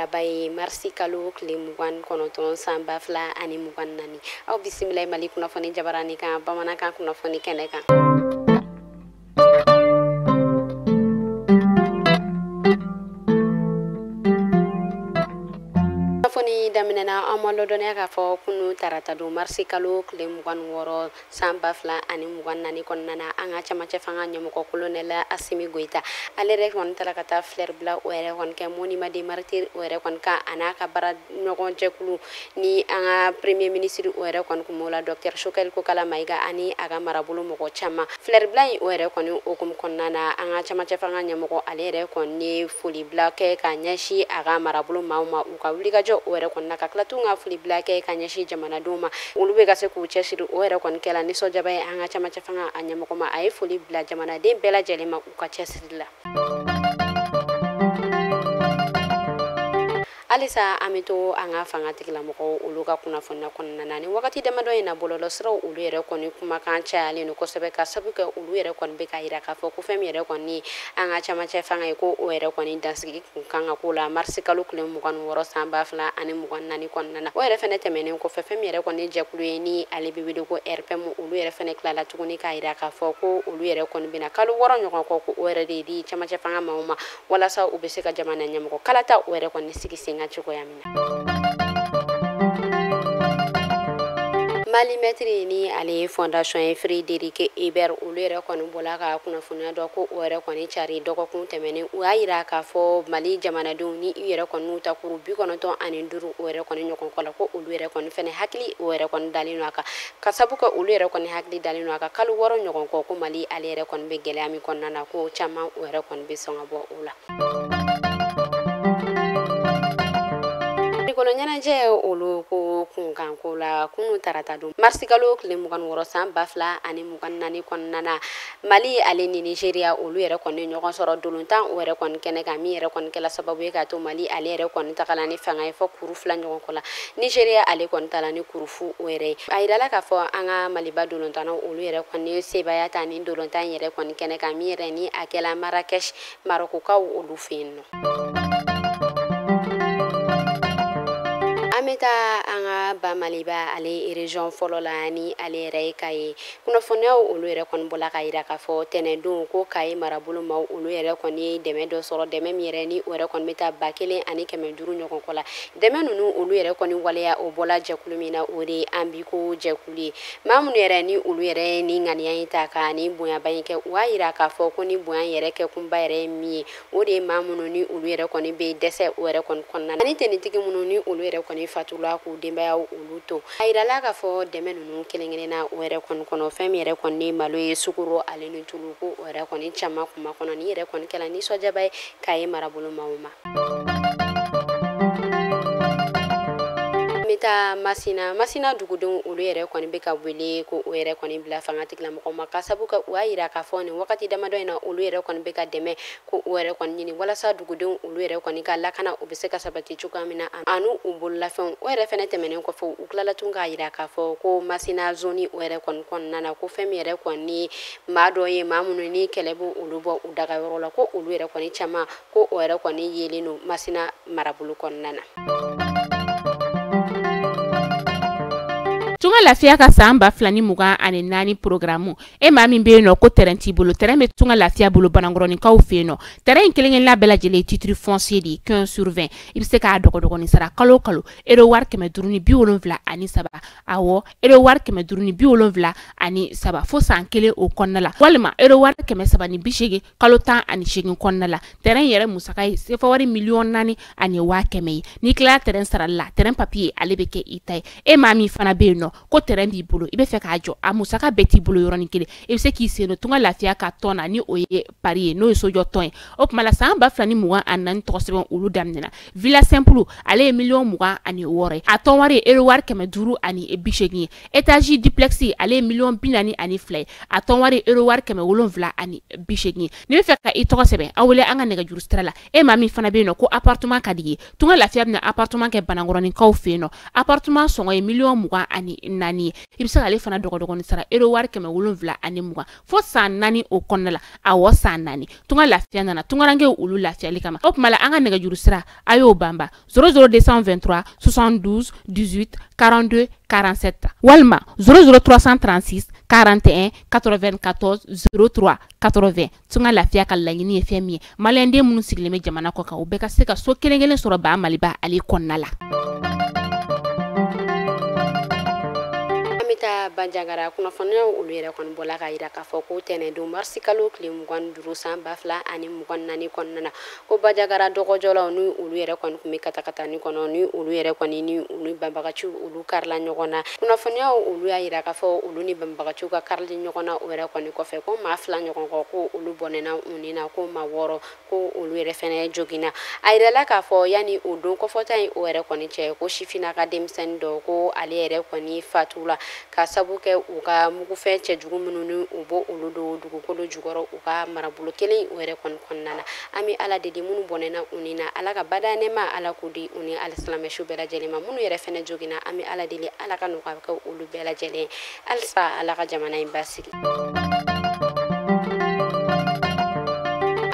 araba ye marisi kalo tile 29 san 2024. Aw bisimila Mali kunnafoni jabarani kan bamanankan kunnafoni kɛnɛ kan. Kunnafoni daminɛna an ma lɔdɔnniya k'a fɔ kunu tarata don marisi kalo tile 26 san 2024 kɔnɔna na an ka camancɛ fanga ɲɛmɔgɔ kolonɛli Asimi Goyita ale yɛrɛ kɔni taara ka taa fleur bila o yɛrɛ kɔni kɛ monument des martyrs o yɛrɛ kɔni kan a n'a ka baara ɲɔgɔn jɛkulu ni an ka premier ministre o yɛrɛ kɔni kun b'o la docteur Choguel Kokalla Maïga ani a ka marabolo mɔgɔ caman. Fleur bila in o yɛrɛ kɔni hukumu kɔnɔna na an ka camancɛ fanga ɲɛmɔgɔ ale yɛrɛ kɔni ye foli bila kɛ ka ɲɛsin a ka marabolo maaw ma u ka wulikajɔ o yɛrɛ kɔni na ka tila tun ka foli bila kɛ ka ɲɛsin jamanadenw ma olu bɛ ka se k'u cɛsiri o yɛrɛ kɔni kɛla nisɔndiyaba ye an ka camancɛ fanga a ɲɛmɔgɔ ma a ye foli bila jamanaden bɛɛ lajɛlen ma u ka cɛsiri la. Halisa an bɛ to an ka fanga tigilamɔgɔw olu ka kunnafoniya kɔnɔna na ni wagati damadɔ in na bɔlɔlɔsiraw olu yɛrɛ kɔni kumakan cayalen don kosɛbɛ ka sabu kɛ olu yɛrɛ kɔni bɛ ka yira k'a fɔ ko fɛn min yɛrɛ kɔni an ka camancɛ fanga ye ko o yɛrɛ kɔni dansigi kun kan ka k'o la marisi kalo tile 26 san 2024 kɔnɔna na. O yɛrɛ fɛnɛ tɛmɛnen kɔfɛ fɛn min yɛrɛ kɔni jɛkulu ye ni ale bɛ wele ko RPM olu yɛrɛ fɛnɛ tilala tuguni k'a yira k'a fɔ ko olu yɛrɛ kɔni bɛna kalo 6 ɲɔgɔn kɔ ko o yɛrɛ de di camancɛ fanga maaw ma walasa u bɛ se ka jamana ɲɛmɔgɔ kalata o yɛrɛ kɔni sigi sen kan cogoya min na. Mali mɛtiri ni ale ye fondation ye Frédéric Ebert olu yɛrɛ kɔni bɔla ka kunnafoniya dɔ ko o yɛrɛ kɔni cari dɔgɔkun tɛmɛnen u y'a yira k'a fɔ Mali jamanadenw ni u yɛrɛ kɔni n'u ta kuru 95 o yɛrɛ kɔni ɲɔgɔn kɔ la ko olu yɛrɛ kɔni fɛnɛ hakili o yɛrɛ kɔni dalen don a kan ka sabu kɛ olu yɛrɛ kɔni hakili dalen don a kan kalo 6 ɲɔgɔn kɔ ko Mali ale yɛrɛ kɔni bɛ gɛlɛya min kɔnɔna na ko caman o yɛrɛ kɔni bɛ sɔn ka bɔ o la. Farikolo ɲɛnajɛ olu ko kunkanko la kunu tarata don marisi kalo tile 26 san 2024 kɔnɔna na Mali ale ni Nigeria olu yɛrɛ kɔni ɲɔgɔn sɔrɔ dolontan o yɛrɛ kɔni kɛnɛ kan min yɛrɛ kɔni kɛla sababu ye k'a to Mali ale yɛrɛ kɔni tagala ni fanga ye fɔ kuru 2 ɲɔgɔn kɔ la Nigeria ale kɔni tala ni kuru fu o yɛrɛ ye. A yirala k'a fɔ an ka Maliba dolontannaw olu yɛrɛ kɔni sebaaya ta ni dolontan yɛrɛ kɔni kɛnɛ kan min yɛrɛ ni a kɛla Marrakech Marokokaw olu fɛ yen nɔ. An bɛ taa an ka ba Maliba ale région fɔlɔ la ni ale yɛrɛ ye Kaye kunnafoniyaw olu yɛrɛ kɔni bɔla ka yira k'a fɔ tɛnɛndon ko Kaye marabolo maaw olu yɛrɛ kɔni ye dɛmɛ dɔ sɔrɔ dɛmɛ min yɛrɛ ni o yɛrɛ kɔni bɛ taa 1500 ɲɔgɔn kɔ la dɛmɛ ninnu olu yɛrɛ kɔni waleya o bɔla jɛkulu min na o de ye an bi ko jɛkulu ye maa minnu yɛrɛ ni olu yɛrɛ ni ŋaniya in ta ka ni bonyaba in kɛ u y'a yira k'a fɔ ko ni bonya yɛrɛ kɛ kunba yɛrɛ ye min ye o de ye maa minnu ni olu yɛrɛ kɔni bɛ dɛsɛ o yɛrɛ kɔni kɔnɔna na ani tenitigi minnu ni olu yɛrɛ kɔni fatula k'u denbayaw olu to. A yirala k'a fɔ dɛmɛ ninnu kelen kelenna o yɛrɛ kɔni kɔnɔ fɛn min yɛrɛ kɔni malo ye sukaro ale ni tulu ko o yɛrɛ kɔni caman kuma kɔnɔ ni yɛrɛ kɔni kɛla nisɔndiyaba ye k'a ye marabolo maaw ma. An bɛ taa Masina dugudenw olu yɛrɛ kɔni bɛ ka wele ko o yɛrɛ kɔni bila fanga tigilamɔgɔw ma ka sabu kɛ u y'a yira k'a fɔ nin wagati damadɔ in na olu yɛrɛ kɔni bɛ ka dɛmɛ ko o yɛrɛ kɔni ɲini walasa dugudenw olu yɛrɛ kɔni ka lakana u bɛ se ka sabati cogoya min na ani u bololafɛnw o yɛrɛ fɛnɛ tɛmɛnen kɔfɛ u tilala tun k'a yira k'a fɔ ko Masina zone o yɛrɛ kɔni kɔnɔna na ko fɛn min yɛrɛ kɔni maa dɔ ye maa minnu ni kɛlɛ b'o olu bɔ u dagayɔrɔ la ko olu yɛrɛ kɔni caman ko o yɛrɛ kɔni yelen don Masina marabolo kɔnɔna na. Tunga lafiya ka san 2024 programme e maa min bɛ yen nɔ ko terrain t'i bolo terrain bɛ Tunga lafiya bolo Banankɔrɔninkaw fɛ yen nɔ terrain in kelen kelenna bɛɛ lajɛlen ye titre foncier de ye 15 sur 20 i bɛ se k'a dɔgɔdɔgɔnin sara kalo o kalo euro wari 573 awɔ euro wari 573 fo san 1 o kɔnɔna la walima euro wari 380 kalo 18 kɔnɔna la terrain yɛrɛ musaka ye sefa wari 4,1 million ye n'i tilala terrain sarali la terrain papier ale bɛ kɛ i ta ye e maa min fana bɛ yen nɔ ko terrain b'i bolo i bɛ fɛ k'a jɔ a musaka bɛɛ t'i bolo yɔrɔnin kelen i bɛ se k'i sen don Tunga lafiya ka tɔn na ni o ye pari ye n'o ye sojɔ tɔn ye o tuma la san 2024 tɔgɔ sɛbɛn olu daminɛna villa simple ale ye 26 million ye a tɔn wari ye euro wari 580 ye étage duplex ale ye 42 million ye a tɔn wari ye euro wari 780 ye n'i bɛ fɛ ka i tɔgɔ sɛbɛn aw wele an ka nɛgɛjuru sira la e maa min fana bɛ yen nɔ ko appartement ka di ye Tunga lafiya bɛna appartement kɛ Banankɔrɔninkaw fɛ yen nɔ appartement sɔngɔ ye 25 million 4 ye. I bɛ se k'ale fana dɔgɔdɔgɔnin sara euro wari 720 fo san 4 o kɔnɔna la. Awɔ, san 4. Tunga lafiya nana tungarankew olu lafiyali kama. O tuma la an ka nɛgɛjuru sira a y'o banba 00 223 72 18 42 47 walima 00 336 41 94 03 80. Tunga lafiya ka laɲini ye fɛn min ye, maliyɛnden minnu sigilen bɛ jamana kɔ kan, u bɛɛ ka se ka so kelen kelen sɔrɔ Ba Maliba ale kɔnɔna la. An bɛ taa Banjagara kunnafoniyaw olu yɛrɛ kɔni bɔla k'a jira k'a fɔ ko tɛnɛndon marisi kalo tile 25 san 2024 kɔnɔna na, ko Banjagara dɔgɔjɔlaw ni olu yɛrɛ kɔni tun bɛ katakatani kɔnɔ, ni olu yɛrɛ kɔni ni olu banbagaciw olu karila ɲɔgɔn na. Kunnafoniyaw olu y'a jira k'a fɔ olu ni banbagaciw ka karili ɲɔgɔn na o yɛrɛ kɔni kɔfɛ, ko maa 2 ɲɔgɔn kɔ ko olu bɔnɛna u ni na, ko maa 6 ko olu yɛrɛ fɛnɛ joginna. A yirala k'a fɔ yanni o don kɔfɔta in o yɛrɛ kɔni cɛ, ko sifinna ka denmisɛnnin dɔ ko ale yɛrɛ kɔni fatula ka sabu kɛ u ka mugufɛn cɛjugu minnu ni u b'o olu don dugukolo jukɔrɔ u ka marabolo kelen o yɛrɛ kɔni kɔnɔna na. An bɛ Ala deli minnu bɔnɛna u ni na, Ala ka bada nɛɛma Ala k'o di u ni alisilamɛsu bɛɛ lajɛlen ma. Minnu yɛrɛ fɛnɛ joginna, an bɛ Ala deli Ala ka nɔgɔya kɛ olu bɛɛ lajɛlen, halisa Ala ka jamana in basigi.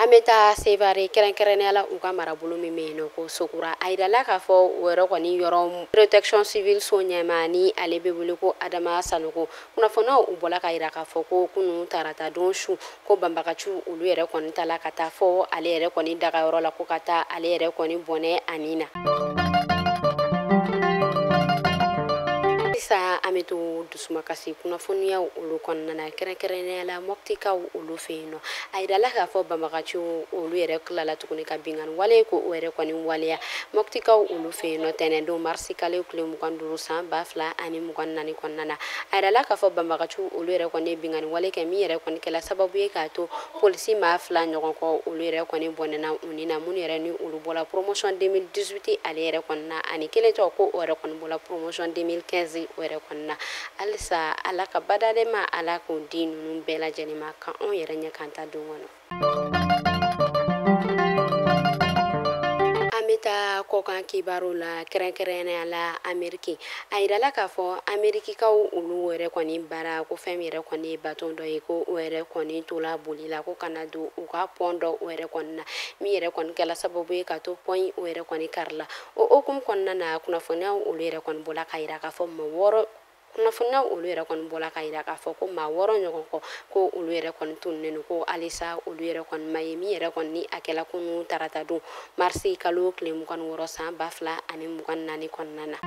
An bɛ taa Sevare kɛrɛnkɛrɛnnenya la u ka marabolo min bɛ yen nɔ ko Sokura. A yirala k'a fɔ o yɛrɛ kɔni yɔrɔ protection civile so ɲɛmaa ni ale bɛ wele ko Adama Sanogo. Kunnafoniyaw u bɔla k'a jira k'a fɔ ko kunun tarata don su ko banbagaciw olu yɛrɛ kɔni taala ka taa fɔ ale yɛrɛ kɔni dagayɔrɔ la, ko ka taa ale yɛrɛ kɔni bɔnɛ a ni na. Sisan an bɛ to dusumakasi kunnafoniyaw olu kɔnɔna na, kɛrɛnkɛrɛnnenya la Mɔptikaw olu fɛ yen nɔ. A yirala k'a fɔ banbagaciw olu yɛrɛ tilala tuguni ka binkanni wale ko o yɛrɛ kɔni waleya Mɔptikaw olu fɛ yen nɔ tɛnɛndon marisi kalo tile 25 san 2024 kɔnɔna na. A yirala k'a fɔ banbagaciw olu yɛrɛ kɔni ye binkanni wale kɛ min yɛrɛ kɔni kɛla sababu ye k'a to polisi maa 2 ɲɔgɔn kɔ olu yɛrɛ kɔni bɔnɛna u ni na, minnu yɛrɛ ni olu bɔla promotion 2018 ale yɛrɛ kɔni na, ani kelen tɔ ko o yɛrɛ kɔni bɔla promotion 2015 o yɛrɛ kɔni na. Halisa Ala ka badadema Ala k'o di ninnu bɛɛ lajɛlen ma ka anw yɛrɛ ɲɛ k'an ta don kɔnɔ. An bɛ taa kɔkan kibaru la, kɛrɛnkɛrɛnnenya la Ameriki. A yirala k'a fɔ Amerikikaw olu yɛrɛ kɔni baara ko fɛn min yɛrɛ kɔni ye baton dɔ ye, ko o yɛrɛ kɔni tola boli la ko ka na don u ka pɔn dɔ o yɛrɛ kɔni na, min yɛrɛ kɔni kɛla sababu ye ka to pɔn in o yɛrɛ kɔni kari la. O hukumu kɔnɔna na, kunnafoniyaw olu yɛrɛ kɔni bɔla k'a jira k'a fɔ maa 6 kunnafoniyaw olu yɛrɛ kɔni bɔla k'a jira k'a fɔ ko maa 6 ɲɔgɔn kɔ ko olu yɛrɛ kɔni tununnen don, ko halisa olu yɛrɛ kɔni ma ye, min yɛrɛ kɔni ni a kɛla kunun tarata don marisi kalo tile 26 san 2024 kɔnɔna na.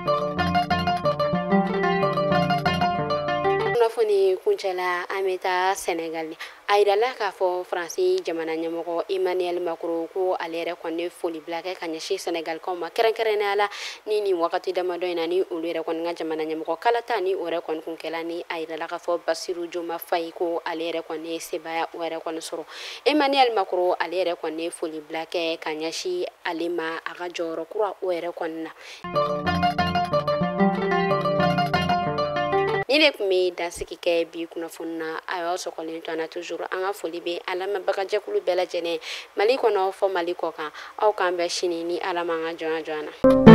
Kunnafoni kuncɛla, an bɛ taa Senegal. A yirala k'a fɔ Faransi jamana ɲɛmɔgɔ Emmanuel Macron ko ale yɛrɛ kɔni foli bila kɛ ka ɲɛsin Senegalikaw ma, kɛrɛnkɛrɛnnenya la ni nin wagati damadɔ in na ni olu yɛrɛ kɔni ka jamana ɲɛmɔgɔ kalata ni o yɛrɛ kɔni kun kɛla, ni a yirala k'a fɔ Bassirou Diomaye Faye ko ale yɛrɛ kɔni ye sebaaya o yɛrɛ kɔni sɔrɔ. Emmanuel Macron ale yɛrɛ kɔni foli bila kɛ ka ɲɛsin ale ma a ka jɔyɔrɔ kura o yɛrɛ kɔni na. Ni de tun bɛ dansigi kɛ bi kunnafoni na, a y'aw sɔgɔlen to an na toujours. An ka foli bɛ an lamɛnbagajɛkulu bɛɛ lajɛlen Mali kɔnɔ fɔ Mali kɔ kan. Aw k'an bɛn sini ni Ala m'an ka jɔnya jɔ an na.